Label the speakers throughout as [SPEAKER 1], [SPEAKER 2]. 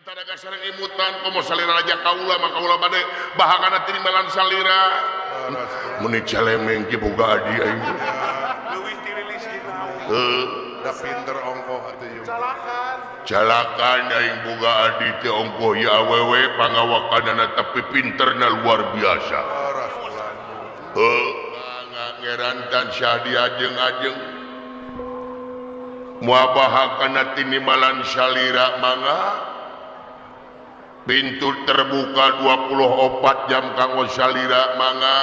[SPEAKER 1] Tadaga sareng imutan komo salira raja kaula mah kaula bade bahakana tinimalan salira. Meni celemeng ki boga adi aing.
[SPEAKER 2] Leuwih tirilis dina.
[SPEAKER 1] Heuh,
[SPEAKER 2] da pinter ongkoh atuh ieu. Calakan.
[SPEAKER 1] Calakan aing boga adi teh ongkoh ieu awewe pangawakanana tapi pinterna luar biasa. Heuh, ngerantan syahdi ajeng-ajeng. Moal bahakana tinimalan salira mangga. Pintu terbuka 24 jam kanggo salira mangga.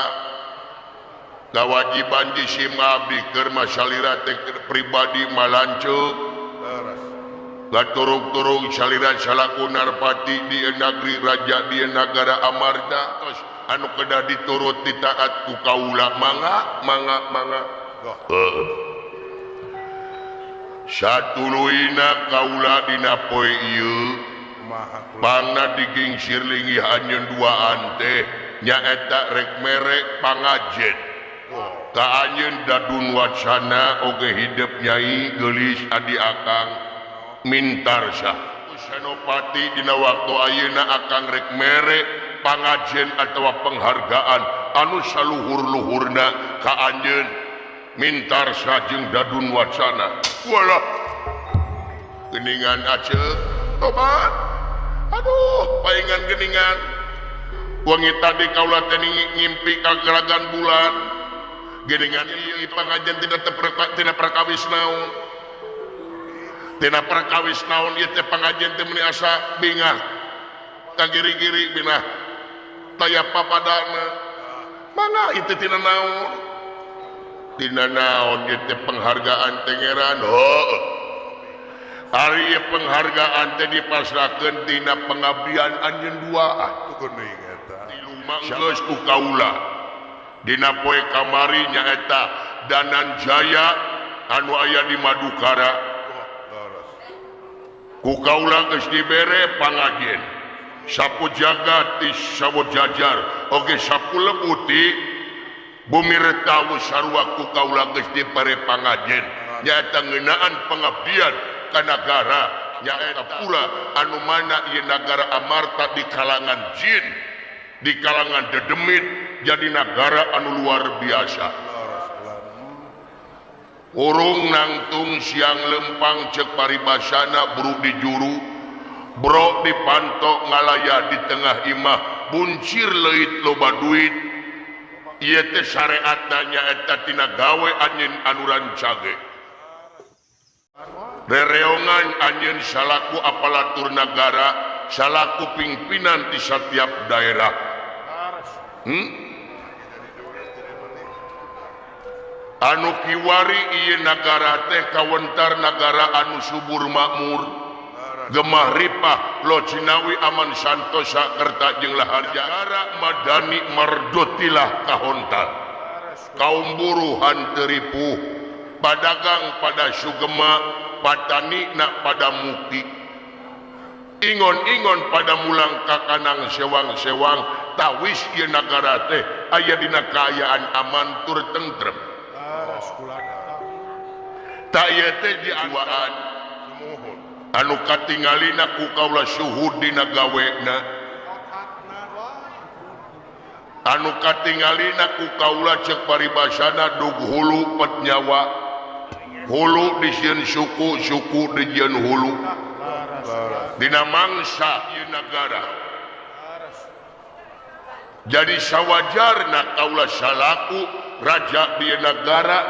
[SPEAKER 1] Kawajiban di sim abdi keur mah salira teh pribadi mah lanceuk. Gaturung-turung salira salaku narpati di negeri raja di nagara Amarta tos anu kedah diturut ditaat ku kaula mangga mangga mangga. Heeh. Satuluyna kaula dina poe ieu pangna digingsir linggih anjeun duaan teh nyaeta rek mere pangajen ka anjeun dadun wacana oge hidep nyai geulis adi akang Mintarsah Senopati dina waktu ayeuna akang rek mere pangajen atawa penghargaan anu saluhur-luhurna ka anjeun Mintarsah jeung dadun wacana. Walah geuningan aceu tobat. Aduh, paingan geningan. Wengi tadi kaula teh ngimpi kageragan bulan. Geningan ieu pangajen tina tina perkawis naon. Tina perkawis naon ieu teh pangajen teh meuni asa bingah. Kagiri-giri binah taya papadana. Mangga ieu teh tina naon? Tina naon ieu teh penghargaan teh ngeran. Heuh. Ari penghargaan teh dipasrahkeun tina pengabdian anjeun duaan. Tilu manggeus ku kaula. Dina poe kamari nyaeta Danan Jaya anu aya di Madukara. Ku kaula geus dibere pangajen. Sapu jagat ti sawo jajar oge sapu lebuti bumi retawu sarua ku kaula geus dibere pangajen. Nyaeta ngeunaan pengabdian ka nagara nyaeta pura anu mana ieu nagara Amarta di kalangan jin di kalangan dedemit jadi nagara anu luar biasa. Urung nangtung siang lempang cek paribasana buru di juru bro di pantok ngalaya di tengah imah buncir leuit loba duit ieu teh syariatna nyaeta tina gawe anjeun anu rancage. Rereongan anjeun salaku aparatur nagara salaku pimpinan di setiap daerah. Anu kiwari ieu nagara teh kawentar nagara anu subur makmur gemah ripah lo cinawi aman santosa kerta jeung laharja nagara madani mardotilah kahontal kaum buruh henteu ripuh padagang pada sugema patani nak pada mukti ingon-ingon pada mulang kakanang sewang-sewang tawis ieu nagara teh aya dina kaayaan aman tur tentrem. Tak ieu teh diawaan anu katingalina ku kaula suhud dina gawena anu katingalina ku kaula ceuk paribasana dug hulu pet nyawa hulu disieun suku, suku dijieun hulu dina mangsa ieu nagara. Jadi sawajarna kaula salaku raja di nagara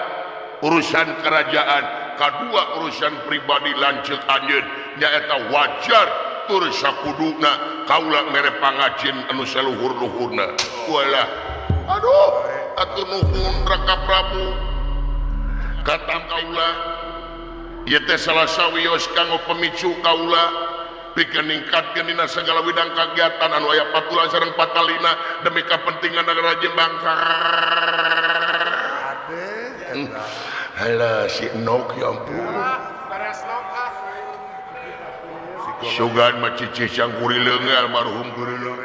[SPEAKER 1] urusan kerajaan kadua urusan pribadi lanceuk anjeun nyaeta wajar tur sakuduna kaula mere pangajin anu saluhur-luhurna. Walah aduh atuh nuhun Raka Prabu. Kata kaula ieu teh salah sawios kanggo pemicu kaula pikeun ningkatkeun dina sagala widang kagiatan anu aya patula sareng patalina demi kapentingan nagara jeung bangsa. Halah si Nok ya ampun. Sugan mah cicih sang kurileung almarhum kurileung.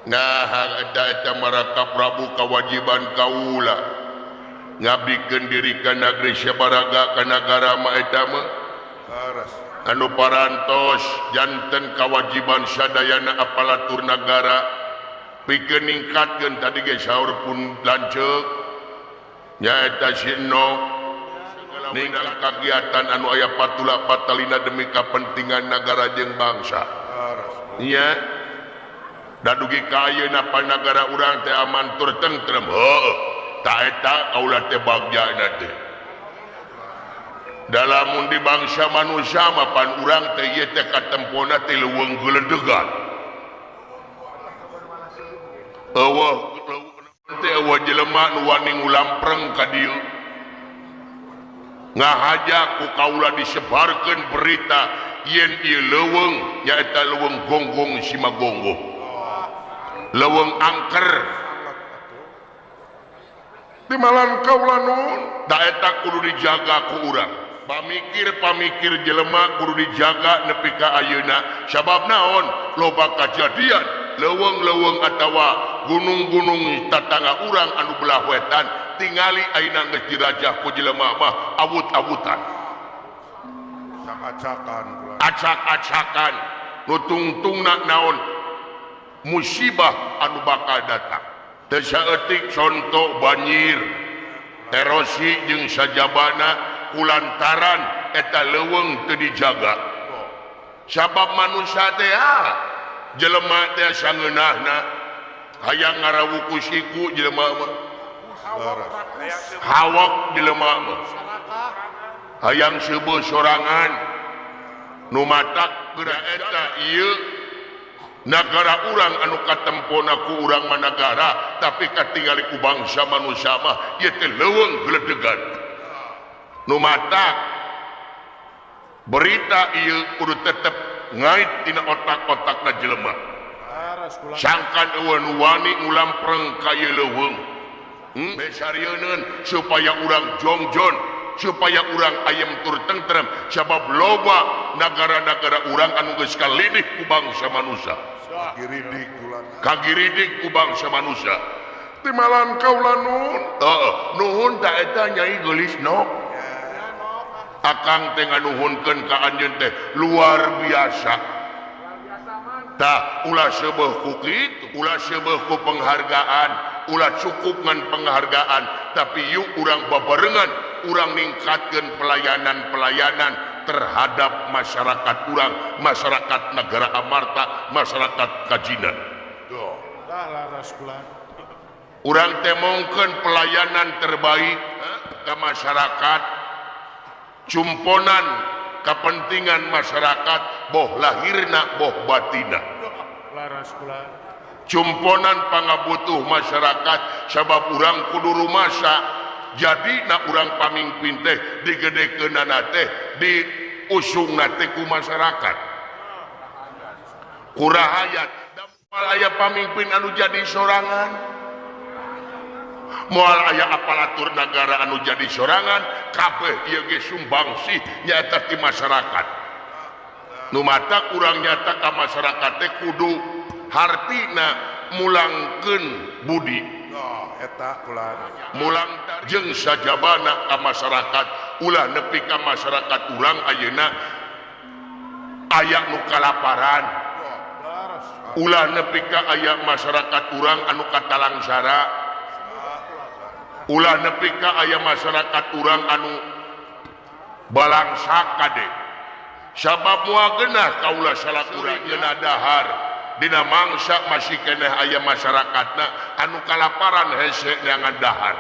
[SPEAKER 1] Nah eta Maraka Prabu kawajiban kaula ngabdikeun diri ka nagri sabaraga ka nagara mah eta mah. Anu parantos janten kawajiban sadayana aparatur nagara pikeun ningkatkeun tadi ge saur pun lanceuk nyaeta si Nok ninggal kagiatan anu aya patula patalina demi kapentingan nagara jeung bangsa. Nya da dugi ka ayeuna panagara urang teh aman tur tentrem. Heuh, ta eta kaula teh bagjana teh. Dalam di bangsa manusia mapan urang teh ieu teh katempona teh leuweung geledegan. Eueuh teh eueuh jelema nu wani ngulampreng ka dieu. Ngahaja ku kaula disebarkeun berita yen ieu leuweung nyaeta leuweung gonggong Simagonggo. Leuweung angker. Timalan kaula nun, da eta kudu dijaga ku urang. Pamikir-pamikir jelema kudu dijaga nepi ka ayeuna sabab naon loba kajadian leuweung-leuweung atawa gunung-gunung tatangga urang anu belah wetan tingali ayeuna geus dirajah ku jelema mah awut-awutan
[SPEAKER 2] acak-acakan
[SPEAKER 1] acak-acakan nu tungtungna naon musibah anu bakal datang teu saeutik contoh banjir erosi jeung sajabana kulantaran eta leuweung teu dijaga sabab manusia teh jelema teh sangeunahna hayang ngarawuku siku jelema mah hawak jelema mah hayang seubeuh sorangan nu matak geura eta ieu nagara urang anu katempona ku urang mah nagara tapi katingali ku bangsa manusia mah ieu teh leuweung geledegan nu matak berita ieu kudu tetep ngait tina otak-otakna jelema sangkan eueuh nu wani ngulampreng ka ieu leuweung besarieun supaya urang jongjon supaya urang ayem tur tentrem sabab loba nagara-nagara urang anu geus kalidih ku bangsa manusia kagiridik ku bangsa manusia timalan kaula nun heuh nuhun ta eta Nyai Geulis Nok akang teh nganuhunkeun ka anjeun teh luar biasa tah ulah seubeuh ku kitu ulah seubeuh ku penghargaan ulah cukup ngan penghargaan tapi yuk urang babarengan urang ningkatkeun pelayanan-pelayanan terhadap masyarakat urang masyarakat negara Amarta masyarakat Kajinan urang teh mongkeun pelayanan terbaik ke masyarakat cumponan kepentingan masyarakat boh lahirna boh batina cumponan pangabutuh masyarakat sabab urang kudu rumasa jadi na urang pamimpin teh digedekeunana teh diusungna teh ku masyarakat kurahayat moal aya pamimpin anu jadi sorangan moal aya aparatur negara anu jadi sorangan kabeh ieu ge sumbangsih nyaeta ti masyarakat nu matak urang nyata ka masyarakat teh kudu hartina mulangkeun budi
[SPEAKER 2] eta
[SPEAKER 1] mulang jeung sajabana ka masyarakat ulah nepi ka masyarakat urang ayeuna aya nu kalaparan ulah nepi ka aya masyarakat urang anu katalangsara ulah nepi ka aya masyarakat urang anu balangsak kade sabab moal geunah kaula salaku geunah dahar dina mangsa masih keneh aya masyarakatna anu kalaparan hese neangan dahar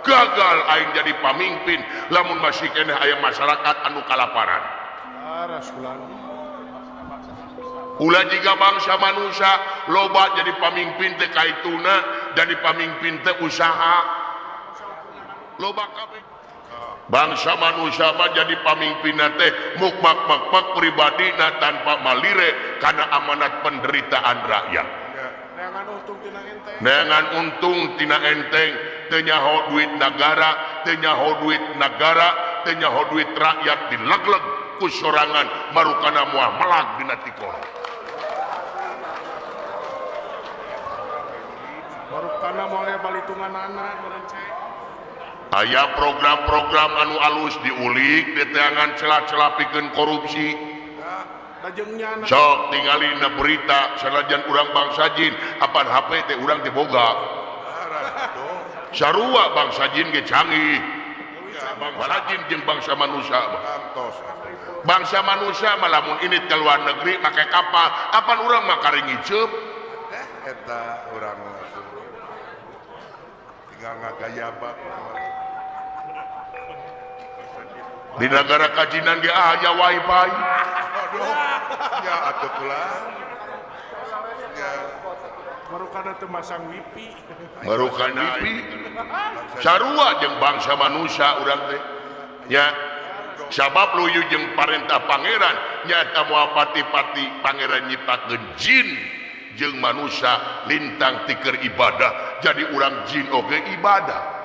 [SPEAKER 1] gagal aing jadi pamimpin lamun masih keneh aya masyarakat anu kalaparan ulah jiga bangsa manusia loba jadi pamimpin teh kaituna jadi pamimpin teh usaha loba kabeh bangsa manusia mah jadi pamimpinna teh mukmak-makmak pribadina tanpa malire karena amanat penderitaan rakyat neangan untung tina enteng teu nyaho duit nagara teu nyaho duit nagara teu nyaho duit rakyat dilegleg ku sorangan marukana moal melag dina tikoro
[SPEAKER 2] marukana moal balitunganana.
[SPEAKER 1] Aya program-program anu alus diulik diteangan celah-celah pikeun korupsi. Sok tingali na berita sanajan urang bangsa jin apan HP teh urang teh boga. Sarua bangsa jin ge canggih. Bangsa jin jeung bangsa manusia. Bangsa manusia mah lamun ini ke luar negeri make kapal, apan urang mah kari ngiceup.
[SPEAKER 2] Eta urang tinggal ngagayabak.
[SPEAKER 1] Di negara kajinan ge aya wifi.
[SPEAKER 2] Aduh, ya atuh kula. Ya.
[SPEAKER 3] Marukana teu masang wifi.
[SPEAKER 1] Marukana wifi. Sarua jeung bangsa manusia urang teh. Nya. Sabab luyu jeung parentah pangeran nyaeta moal pati-pati pangeran nyiptakeun jin jeung manusia lintang tiker ibadah. Jadi urang jin oge ibadah.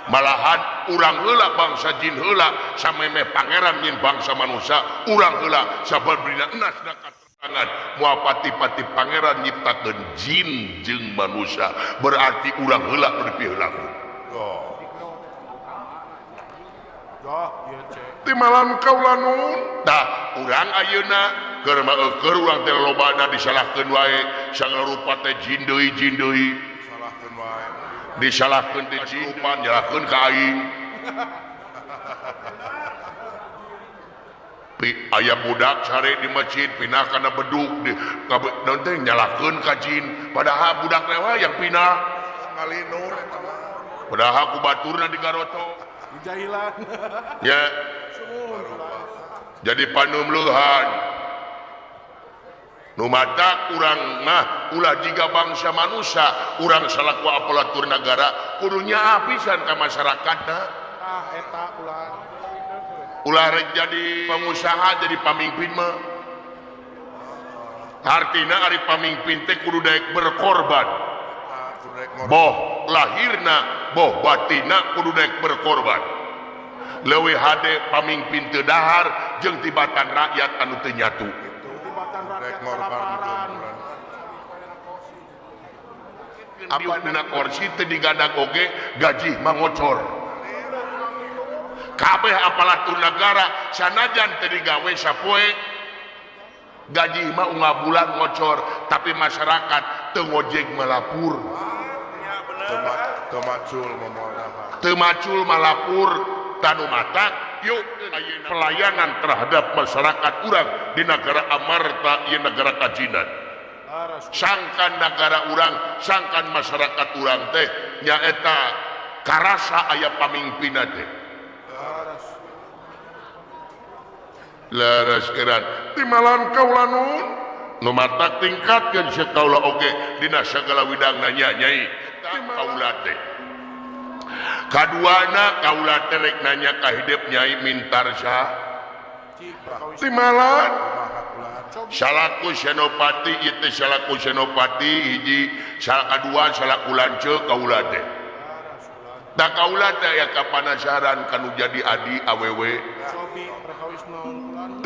[SPEAKER 1] Malahan urang heula bangsa jin heula samemeh pangeran nyin bangsa manusia urang heula sabarbrina enas na katerangan moal pati-pati pangeran nyiptakeun jin jeung manusia berarti urang heula nu dipiheulakeun.
[SPEAKER 2] Oh.
[SPEAKER 1] Timalan kaula nun tah urang ayeuna keur mah eueur urang teh lobana disalahkeun wae sagala rupa teh jin deui jin deui
[SPEAKER 2] salahkeun wae
[SPEAKER 1] disalahkeun teh jin nyalahkeun ka aing. Aya budak sare di masjid pindah kana beduk di naon teh nyalahkeun ka jin padahal budak teh wae yang pindah
[SPEAKER 2] ngalinur eta mah
[SPEAKER 1] padahal ku baturna di garoto
[SPEAKER 3] dijahilan.
[SPEAKER 1] Ya. Jadi panumluhan nu matak urang mah ulah jiga bangsa manusia urang salaku aparatur negara kudunya pisan ka masyarakatna.
[SPEAKER 3] Ah eta ulah
[SPEAKER 1] ulah rek jadi pengusaha jadi pamimpin mah artina ari pamimpin teh kudu daek berkorban boh lahirna boh batina kudu daek berkorban. Leuwih hade pamimpin teu dahar jeung tibatan rakyat anu teu nyatu. Apa dina kursi teu digadag oge gaji mah ngocor. Kabeh aparatur negara sanajan teu digawe sapoe gaji mah unggal bulan ngocor, tapi masyarakat teu ngojek malapur. Teu macul malapur tanu matak yuk pelayanan terhadap masyarakat urang di negara Amarta ieu negara kajinan. Sangkan negara urang, sangkan masyarakat urang teh nyaeta karasa aya pamimpinna teh. Laras keran timalan kaula nun nu matak tingkatkeun sakaula oge dina sagala widangna nya nyai kaula teh. Kaduana kaula teh rek nanya ka hidep Nyai Mintarsa. Timalan salaku senopati ieu teh salaku senopati hiji kadua salaku lanceuk kaula teh. Da kaula teh aya kapanasaran kanu jadi adi awewe.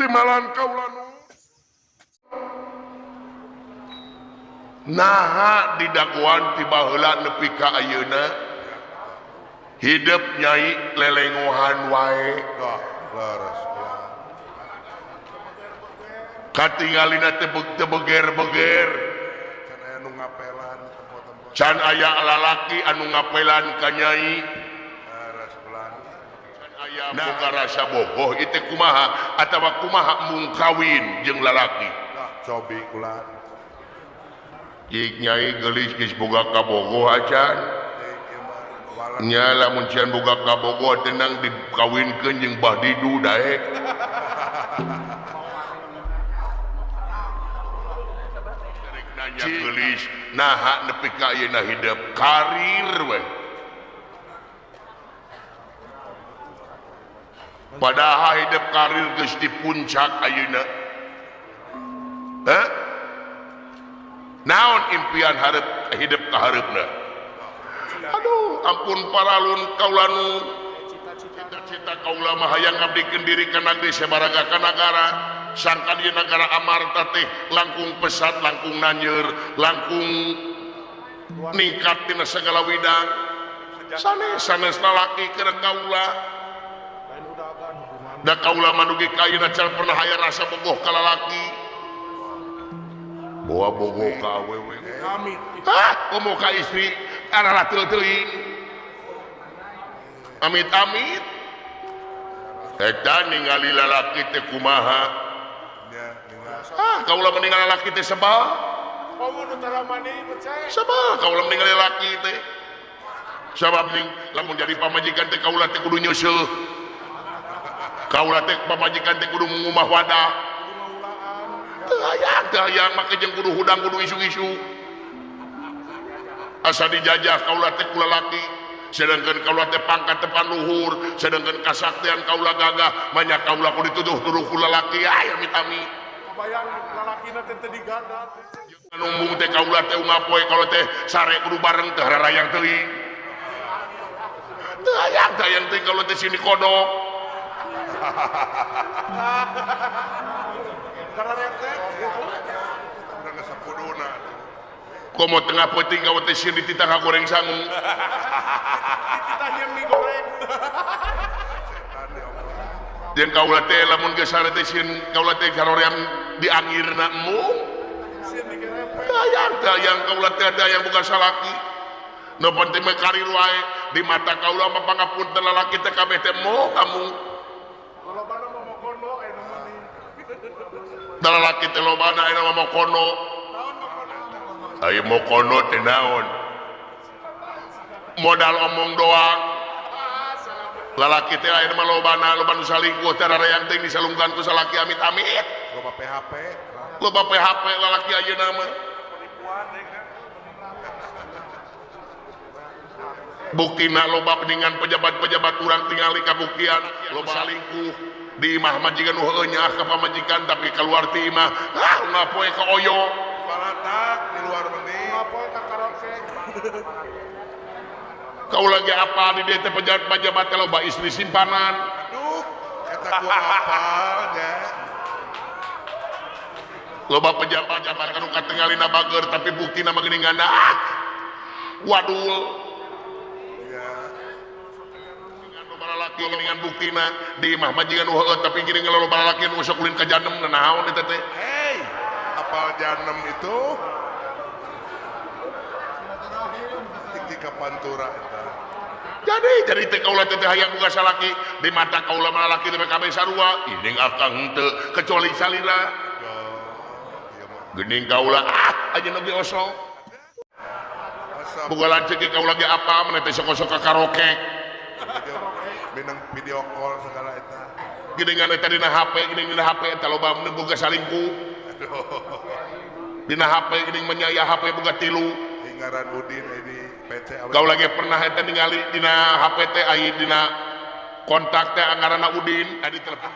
[SPEAKER 1] Timalan kaula nun naha didagoan ti baheula nepi ka ayeuna hidup nyai lelengohan wae. Katingalina teh beger-beger can aya lalaki anu ngapelan ka nyai. Boga rasa bogoh itu kumaha atawa kumaha mung kawin jeung lalaki.
[SPEAKER 2] Cobi kula.
[SPEAKER 1] Jik nyai geulis geus boga kabogoh acan. Nya lamun cian boga kabogoh tenang dikawinkeun jeung Bah Didu daek. Nanya geulis naha nepi ka ayeuna hidup karir we. Padahal hidup karir geus di puncak ayeuna. Heh? Naon impian hareup hidup ka hareupna? Aduh, ampun paralun kaula nu cita-cita kaula mah hayang ngabdikeun diri ka nagri sabaraga ka nagara. Sangkan ieu nagara Amarta teh langkung pesat, langkung nanyeur, langkung ningkat dina sagala widang. Sanes sanes lalaki keur kaula. Da kaula mah dugi ka ayeuna can pernah aya rasa bogoh ka lalaki. Boa bogoh ka awewe. Hah, komo ka istri arah teuing. Amit-amit. Eta ningali lalaki teh kumaha? Ah, kaula meninggal lalaki teh sebal. Sebal kaula meninggal lalaki teh. Sabab ning lamun jadi pamajikan teh kaula teh kudu nyeuseul. Kaula teh pamajikan teh kudu ngumah wadah. Teu hayang, teu hayang make jeung kudu hudang kudu isu-isu. Asa dijajah kaula teh ku lalaki. Sedangkan kaula teh pangkat tepan luhur, sedangkan kasaktian kaula gagah, banyak kaula kudu dituduh-tuduh ku lalaki. Ay amit-amit.
[SPEAKER 3] Kabayang lalakina teh teu digagat.
[SPEAKER 1] Numbung teh kaula teh unggal poe kaula teh sare kudu bareng teh rarayang teuing. Teu hayang teu hayang teh kaula teh sini kodok. Komo tengah peuting kaula teh sieun dititah ngagoreng sangu.
[SPEAKER 3] Dititah jeung mie goreng.
[SPEAKER 1] Jeung kaula teh lamun geus sare teh sieun kaula teh saroream diangirna embung.
[SPEAKER 3] Sieun digerepek.
[SPEAKER 1] Teu hayang teu hayang kaula teh teu hayang boga salaki. Nu penting mah karir wae di mata kaula mah pangapunten lalaki teh kabeh teh moh kamu.
[SPEAKER 3] Lolobana mah mokono ayeuna mah nih.
[SPEAKER 1] Da lalaki teh lobana ayeuna mah mokono. Ayo mokono teh naon? Modal omong doang. Lalaki teh ayeuna mah lobana loba nu salingkuh teh rarayang teh disalungkan ku salaki amit-amit.
[SPEAKER 2] Loba PHP.
[SPEAKER 1] Loba PHP lalaki ayeuna mah. Buktina loba dengan pejabat-pejabat urang tingali kabuktian loba salingkuh di imah majikan nu heueuh nyaah ka pamajikan tapi keluar ti imah ah ngapoe ka oyo.
[SPEAKER 2] Palatak di luar mending.
[SPEAKER 3] Ngapoe ka karaoke.
[SPEAKER 1] Kau lagi apa di dieu teh pejabat-pejabat teh loba istri simpanan.
[SPEAKER 2] Aduh, eta ku apal nya.
[SPEAKER 1] Loba pejabat-pejabat anu katingalina bager tapi buktina mah geuningan ah. Wadul. Lalaki geuningan buktina di imah majikan nu heueuh tapi geuning loba lalaki nu sok ulin ka janem naon eta teh.
[SPEAKER 2] Hei, apal janem itu? Tinggi ka pantura eta.
[SPEAKER 1] Jadi teh kaula teh hayang boga salaki di mata kaula mah lalaki teh kabeh sarua ining akang henteu kecuali salira. Geuning kaula ah aja oge osok. Boga lanceuk kaula ge apa mun teh sok-sok ka karaoke.
[SPEAKER 2] Minang video call segala eta.
[SPEAKER 1] Geuningan eta dina HP, geuning dina HP eta loba mun boga salingkuh. Dina HP geuning menyaya HP boga tilu.
[SPEAKER 2] Ngaran Udin di PC awe.
[SPEAKER 1] Kau lagi pernah eta ningali dina HP teh aya dina kontak teh ngaranna Udin, adi telepon.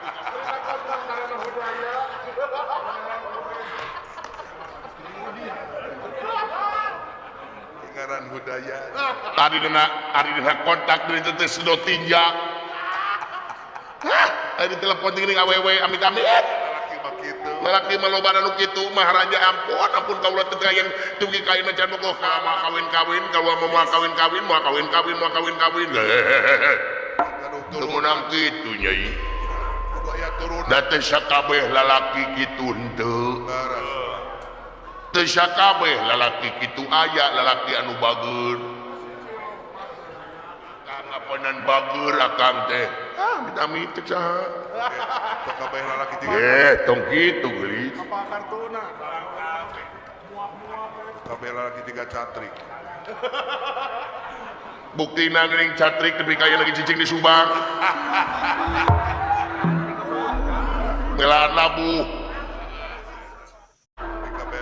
[SPEAKER 2] Ngaran Hudaya.
[SPEAKER 1] Tadi dina kontak dina teh sedot tinja. Hah, adi telepon geuning awewe amit-amit. Lalaki mah loba anu kitu maharaja ampun ampun kaula teh hayang dugi ka ayeuna can bogoh ka moal kawin-kawin kaula mah moal kawin-kawin moal kawin-kawin moal kawin-kawin. Teu meunang kitu nyai.
[SPEAKER 2] Kudu aya turun.
[SPEAKER 1] Da teu sakabeh lalaki kitu henteu. Teu sakabeh lalaki kitu aya lalaki anu bager. Kang apanan bager akang teh. Ah, amit-amit teh saha.
[SPEAKER 2] Teu kabeh lalaki tiga.
[SPEAKER 1] Tong kitu geulis.
[SPEAKER 3] Apa kartuna?
[SPEAKER 2] Kabeh lalaki tiga catrik.
[SPEAKER 1] Buktina geuning catrik nepi ka lagi cicing di Subang. Belaan labuh.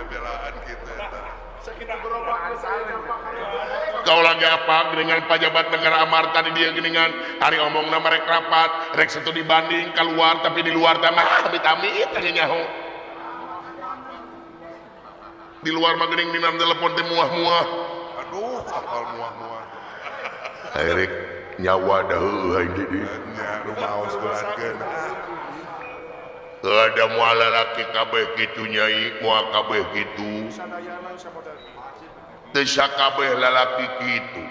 [SPEAKER 2] Belaan kitu eta.
[SPEAKER 3] Sakitu gerobak
[SPEAKER 1] Kau lagi apa dengan pejabat negara Amarta di dia geningan hari omongna merek rapat rek satu dibanding keluar tapi di luar teh mah amit-amit teh nyaho di luar mah geuning dina telepon teh muah-muah.
[SPEAKER 2] Aduh, apal muah-muah.
[SPEAKER 1] Rek nyawa dah heueuh aing di
[SPEAKER 2] nya rumaos kulankeun.
[SPEAKER 1] Ada moal lalaki kabeh kitu nyai moal kabeh kitu. Teu sakabeh lalaki kitu.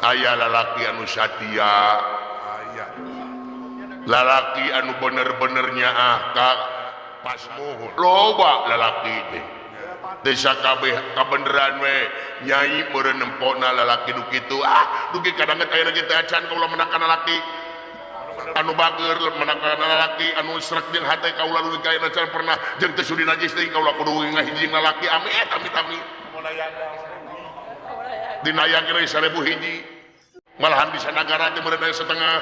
[SPEAKER 1] Aya lalaki anu satia. Lalaki anu bener-benernya ah ka pas muhun. Loba lalaki teh. Desa kabeh kabeneran we nyai meureun nempona lalaki nu kitu. Ah, dugi kadang teh aya teh acan kaula menakan lalaki. Anu bager menakan lalaki anu srek jeung hate kaula dugi ka ayeuna can pernah jeung teu sudi najis teuing kaula kudu ngahiji lalaki amit amit amit. Dina aya kira 1000 hiji. Malahan bisa nagara teh meureun aya setengah.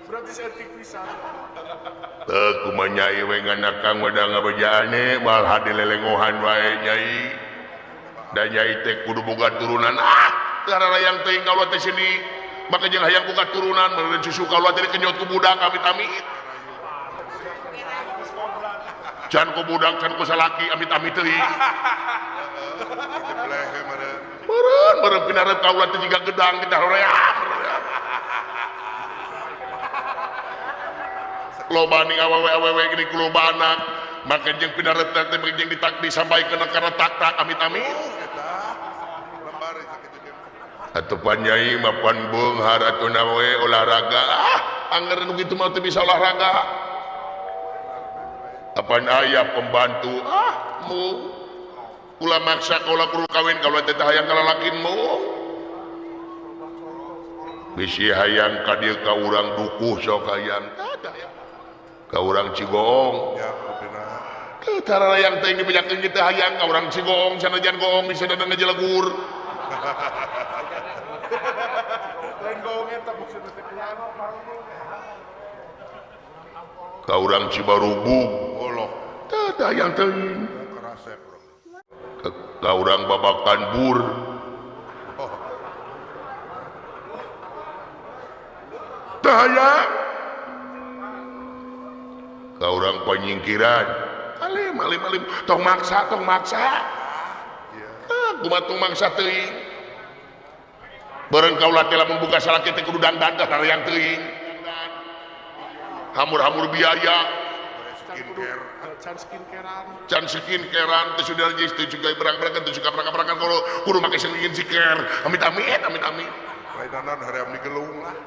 [SPEAKER 3] Berarti setik pisan.
[SPEAKER 1] Teu kumaha nyai we nganakang wedang ngabejaane malah dilelengohan wae nyai. Da nyai teh kudu boga turunan. Ah, layang teuing kaula teh sini. Maka jeung hayang boga turunan meureun susu kaula teh dikenyot ku budak amit-amit. Can ku budak can ku salaki amit-amit teuing. Meureun meureun pinarep kaula teh jiga gedang kita hoream. Loba ning awewe-awewe gini ku loba anak maka jeung pinarep teh jeung ditak disampaikeun kana tak-tak amit-amit. Atuh pan nyai mah pan beunghar atuh we olahraga. Ah, angger nu kitu mah teu bisa olahraga. Apan aya pembantu ah mu ulah maksa kaula kudu kawin kaula teh hayang ka lalakin mu. Bisi hayang ka dieu ka urang dukuh sok hayang ka urang Cigoong.
[SPEAKER 2] Ya,
[SPEAKER 1] teu tararayang teh dibejakeun kitu hayang ka urang Cigoong sanajan goong bisa dadang ngajelegur.
[SPEAKER 3] Lain goong eta maksudna teh
[SPEAKER 1] ka urang Cibarubug.
[SPEAKER 2] Goloh.
[SPEAKER 1] Teu hayang teuing.
[SPEAKER 2] Kerasep.
[SPEAKER 1] Ka urang Babakan Bur. Teu hayang. Ka urang panyingkiran. Alim alim alim tong maksa tong maksa. Ah, kumaha tong maksa teuing. Bareng kaula teh lamun buka salaki teh kudu dandan teh hayang teuing. Hamur-hamur biaya.
[SPEAKER 2] Skincare.
[SPEAKER 3] Can skincarean.
[SPEAKER 1] Can skincarean teh sudah geus teu juga berang-berangan teu juga berang-berangan kalau kudu make skincare. Amit-amit amit-amit.
[SPEAKER 2] Lainan hoream digelung lah.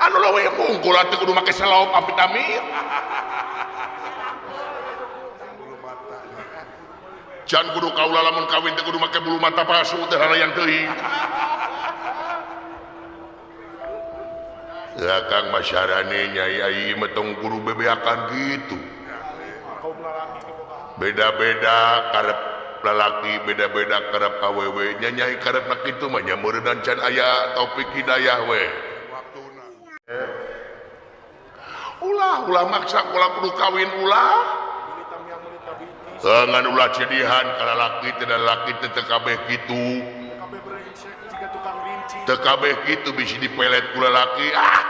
[SPEAKER 1] Anu leuwih mungkul teh kudu make selop amit-amit.
[SPEAKER 2] Bulu mata.
[SPEAKER 1] Can kudu kaula lamun kawin teh kudu make bulu mata palsu teh hayang teuing. Ya Kang Masyarane nyai ai mah tong kudu bebeakan kitu. Beda-beda karep lalaki, beda-beda karep awewe. Nya nyai karepna kitu mah nya meureunnan can aya taufik hidayah we. Ulah ulah maksa ulah kudu kawin ulah. Ngan ulah cedihan ka lalaki teh lalaki teh teu kabeh kitu. Teu kabeh kitu bisi dipelet ku lalaki. Ah,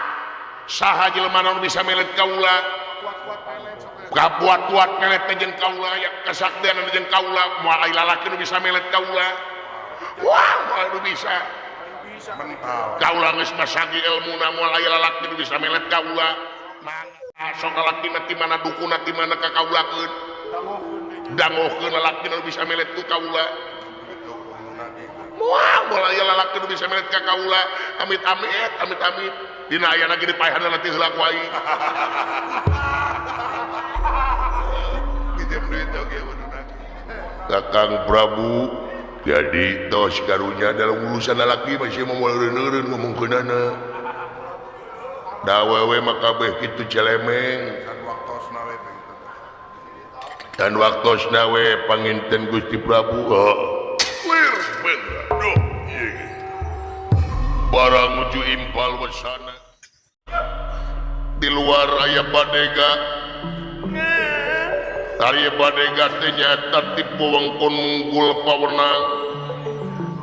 [SPEAKER 1] saha jelema nu bisa melet kaula? Kabuat-buat melet teh jeung kaula ya kasaktian jeung kaula moal aya lalaki nu bisa melet kaula. Wah, moal nu bisa. Kaula geus masagi ilmuna moal aya lalaki nu bisa melet kaula. Mangga sok lalaki na ti mana dukuna ti mana ka kaulakeun. Dangohkeun lalaki nu bisa melet ku kaula. Moal moal aya lalaki nu bisa melet ka kaula. Amit amit amit amit. Dina ayana ge dipaehan lalaki heula ku aing.
[SPEAKER 2] Pinjam duit oge waduna.
[SPEAKER 1] Kakang Prabu jadi tos karunya dalam urusan lalaki masih moal eureun-eureun ngomongkeunana. Da awewe mah kabeh kitu celemeng. Dan waktosna we panginten Gusti Prabu. Lir bener. Duh, ieu. Barang nuju impal wesana. Di luar aya badega. Ari badega teh nyaeta tipe wengkon munggul pawenang.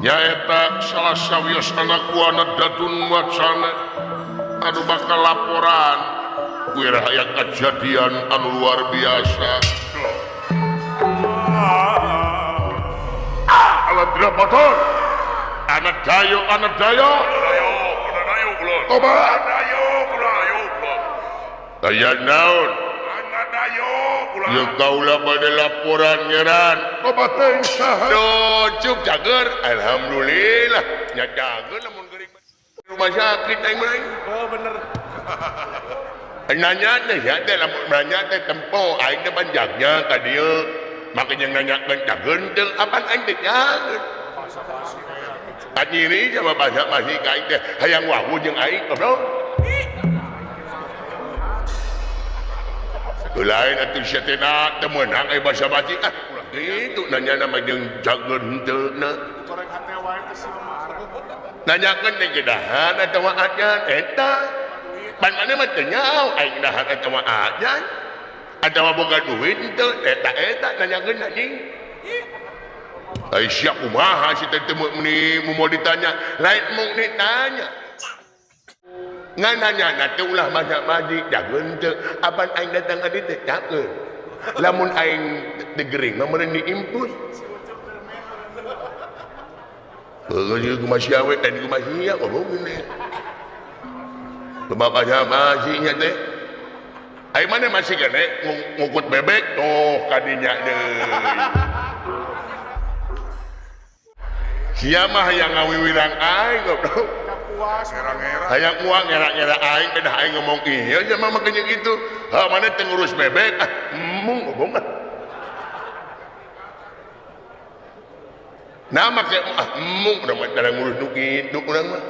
[SPEAKER 1] Nyaeta salah sawios anak buahna Dadun Wacana anu bakal laporan kuwi aya kejadian anu luar biasa. Ah, alat bator. Anak dayo, anak dayo. Anak dayo, kulon. Tobat. Anak dayo, kulon. Daya naon? Anak dayo,
[SPEAKER 2] kula.
[SPEAKER 1] Ya kaula pada laporan ngeran.
[SPEAKER 2] Loba teuing saha?
[SPEAKER 1] Duh, cup cager. Alhamdulillah. Nya cager lamun geuring rumah sakit aing mah.
[SPEAKER 3] Oh bener.
[SPEAKER 1] Nanya teh ya teh lamun nanya teh tempo aing teh panjangnya ka dieu. Make jeung nanyakeun cager teu apaan aing teh cager. Nyiri sama basa-basi ka aing teh hayang wawu jeung aing goblok. Lain atuh sia teh teu meunang aya basa-basi ah ulah kitu nanya mah jeung cager henteu na.
[SPEAKER 3] Korek hate wae teh sia mah.
[SPEAKER 1] Nanyakeun teh gedahan atawa ajan eta. Pan maneh mah teu nyaho aing dahar atawa ajan. Atawa boga duit henteu eta eta nanyakeun anjing. Ai sia kumaha si teh teu meuni moal ditanya, lain mung ditanya. Ngan nanya teh ulah maja-maji jageun teu apan aing datang ka dieu teh cakeun. Lamun aing teu gering mah meureun diimpus. Heueuh ieu kumaha sia we dan kumaha sia goblok ini. Kumaha masih nya teh. Ai mana masih kene ngukut bebek tuh kadinya deui. Sia mah hayang ngawiwirang aing goblok. Hayang uang ngera-ngera aing pedah aing ngomong ieu nya mah makanya gitu. Ha mana teu ngurus bebek ah embung goblok. Nah make ah embung urang mah tara ngurus nu kitu urang mah.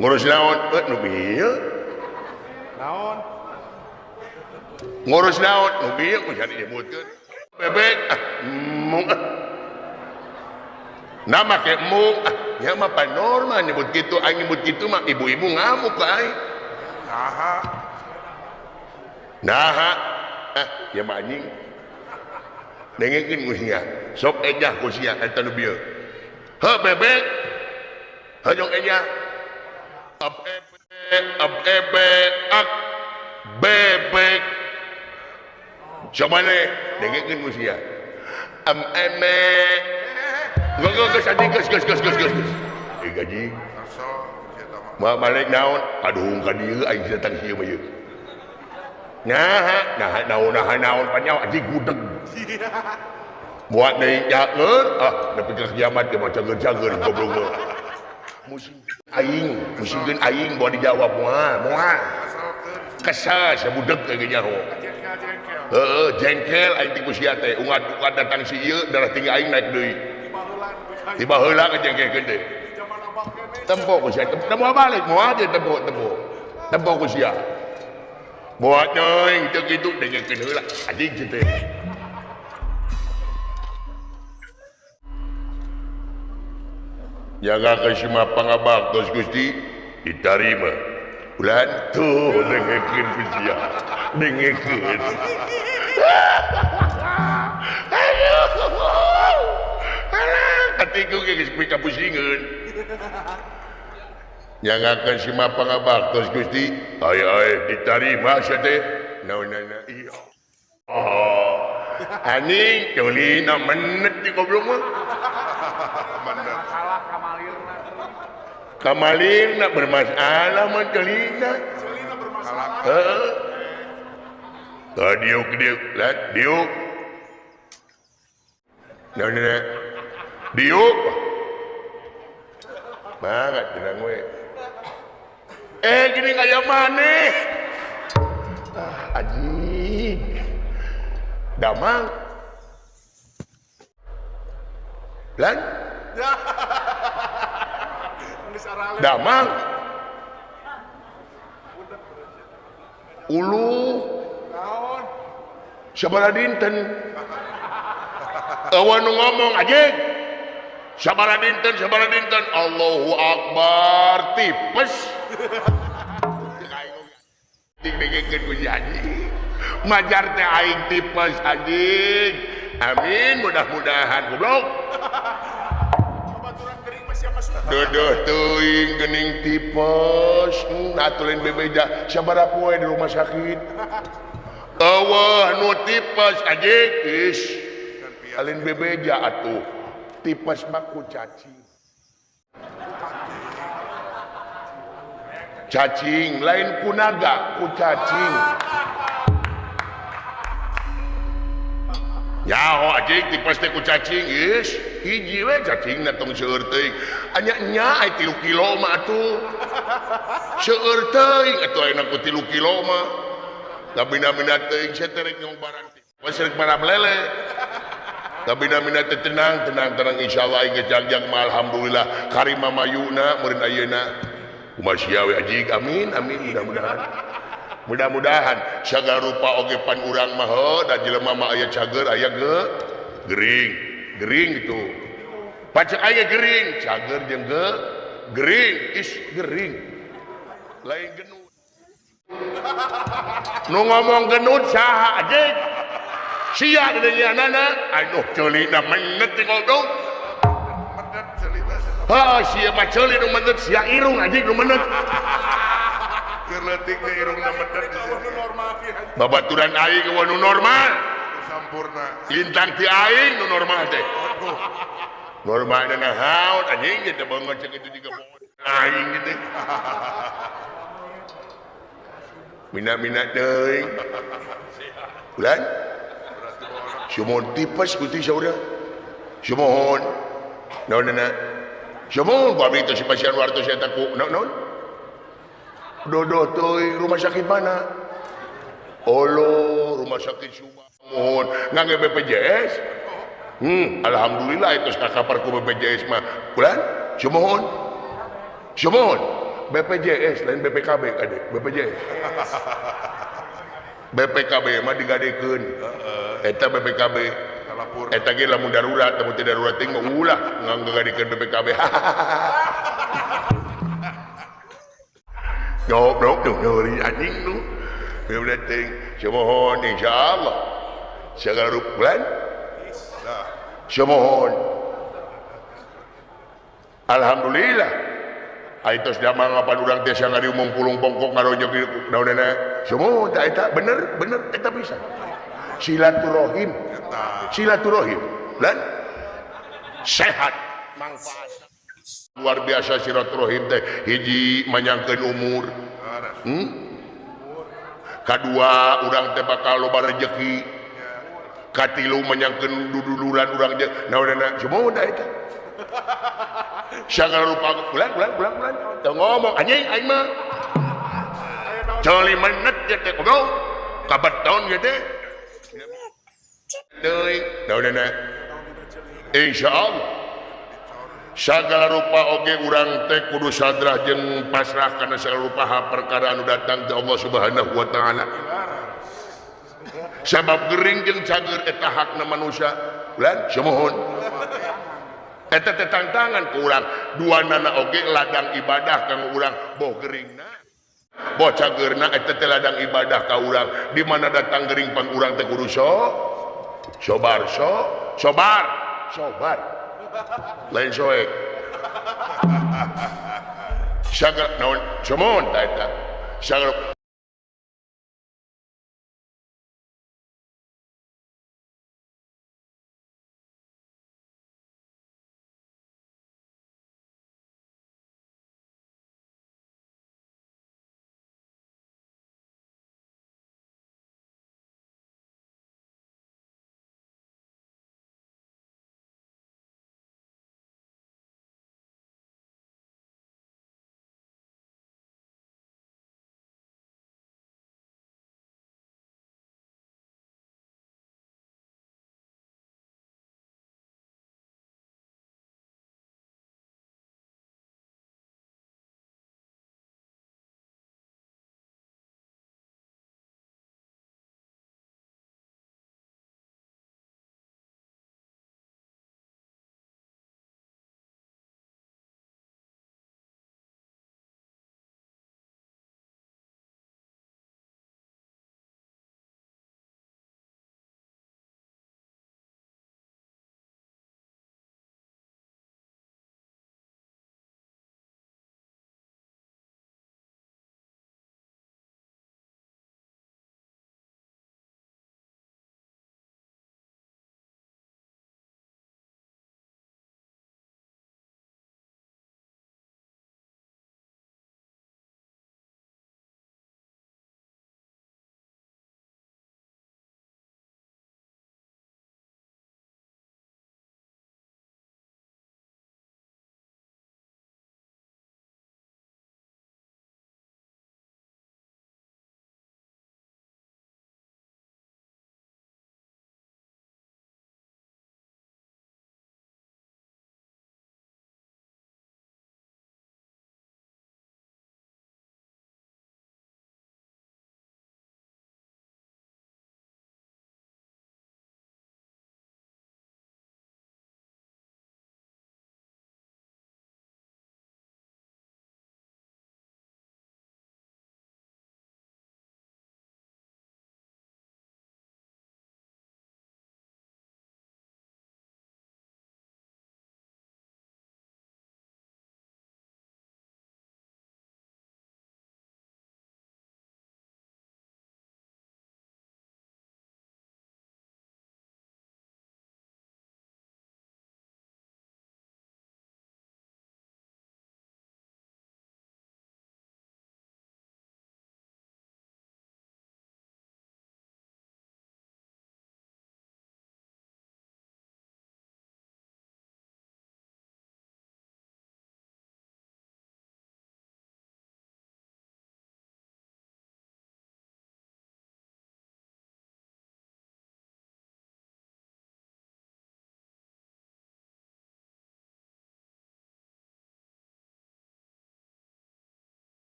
[SPEAKER 1] Ngurus naon euy nu bieu?
[SPEAKER 3] Naon?
[SPEAKER 1] Ngurus naon nu bieu ku jadi nyebutkeun. Bebek ah embung ah. Nah make embung ah ya mah pan normal nyebut kitu aing nyebut kitu mah ibu-ibu ngamuk ka aing.
[SPEAKER 2] Naha.
[SPEAKER 1] Naha. Ah ya mah anjing. Dengekeun ku sia. Sok ejah ku sia eta nu bieu. Heuh bebek. Heuh ejah. Ab e b ak bebek. Coba dengekeun ku sia. Am eme geus geus geus geus geus geus geus. Eh gaji. Ma balik naon? Aduh ka dieu aing datang kieu mah ieu. Nah, nah naon nah naon panyaw anjing gudeg. Buat deui cager ah nepi ka kiamat ge mah cager-cager goblok mah. Musing aing, musingkeun aing bawa dijawab moal, moal. Kesal sia budeg ge nyaho. Heeh, jengkel aing ti ku sia teh ungad-ungad datang si ieu darah tinggi aing naik deui. Tiba heula ke jengkelkeun teh. Tempo ku sia, tempo balik moal teh tempo tempo. Tempo ku sia. Buat teuing teu kitu dengekeun heula anjing teh. Jaga kesima pangabaktos Gusti ditarima. Ulah tuh dengekeun ku sia. Dengekeun. Aduh. Alah, katiku ge geus pikapusingeun. Nyangakeun sima pangabaktos Gusti, aya aya ditarima sia teh. Naonana ieu. Oh. Anjing ceulina menet di goblok mah.
[SPEAKER 2] Menet.
[SPEAKER 3] Masalah kamalirna.
[SPEAKER 1] Kamalirna bermasalah mah ceulina.
[SPEAKER 3] Ceulina bermasalah.
[SPEAKER 1] Heeh. Tah diuk diuk, lah diuk. Naonana diuk. Banget tenang we. Eh gini kaya maneh. Ah anjing. Damang. Lan? Damang. Ulu.
[SPEAKER 3] Naon?
[SPEAKER 1] Sabaraha dinten? Eueuh nu ngomong anjing. Sabaraha dinten, sabaraha dinten. Allahu Akbar, tipes. Dingdengkeun ku si anjing. Majar teh aing tipes anjing. Amin, mudah-mudahan goblok. Deuh teuing geuning tipes, atuh lain bebeja sabaraha poe di rumah sakit. Eueuh nu tipes anjing, is. Lain bebeja atuh. Tipes mah ku cacing. Cacing lain ku naga, ku cacing. Nyaho anjing tipes teh ku cacing geus hiji we cacingna tong seueur teuing anya nya ai 3 kilo mah atuh seueur teuing atuh ayeuna ku 3 kilo mah da bina-bina teuing sia teh rek nyongbaran we rek marab lele da bina-bina teh tenang tenang tenang insyaallah aing geus jagjag mah alhamdulillah karima mayuna meureun ayeuna kumaha sia we anjing amin amin mudah-mudahan mudah-mudahan sagala rupa oge pan urang mah heuh da jelema mah aya cager aya ge gering gering gitu pacek aya gering cager jeung ge gering is gering lain genut nu ngomong genut saha anjing sia deunyeunana aduh ceulina menet ti goblok
[SPEAKER 2] menet ceulina
[SPEAKER 1] heuh sia mah ceuli nu menet sia irung anjing nu menet
[SPEAKER 2] leutik ge irungna medet di sini.
[SPEAKER 1] Babaturan aing eueuh nu normal.
[SPEAKER 2] Sampurna.
[SPEAKER 1] Lintang ti aing nu normal teh. Normal na naon anjing teh banget cek itu juga aing gitu. Mina-mina teuing. Ulan. Sumon tipes gusti saudara. Sumohon. Naonna? Sumohon ku abdi teh si pasien wartos eta ku naon? Dodo teuing rumah sakit mana? Olo rumah sakit Subang mohon ngangge BPJS. Alhamdulillah itu kakapar ku BPJS mah. Bulan sumohon. Sumohon BPJS lain BPKB kade BPJS. BPKB mah digadekeun. Eta BPKB. Eta ge lamun darurat lamun teu darurat teh mah ulah ngangge gadekeun BPKB. Goblok tuh nyeri anjing nu. Udah ting, semohon insyaallah. Segala rupa semohon. Alhamdulillah. Ai tos damang apan urang teh sangari umum pulung bongkok ngaronyok naonana. Semohon ta eta bener bener eta bisa. Silaturahim. Silaturahim. Lan sehat manfaat. Luar biasa silaturahim teh hiji manyangkeun umur. Kadua urang teh bakal loba rejeki. Katilu manyangkeun duduluran urang teh naonana semohon da eta. Sagala rupa ulang ulang ulang ulang teu ngomong anjing aing mah. Ceuli menet ye teh goblok. Kabeton ye teh. Teuing naonana. Insyaallah sagala rupa oge urang teh kudu sadrah jeung pasrah kana sagala rupa perkara anu datang ti Allah Subhanahu wa taala. Sabab gering jeung cager eta hakna manusia. Ulan sumuhun. Eta teh tangtangan ku urang duanana oge ladang ibadah kanggo urang boh geringna boh cagerna eta teh ladang ibadah ka urang. Di mana datang gering pang urang teh kudu sobar sobar sobar lain soek sagala naon sumuhun ta eta sagala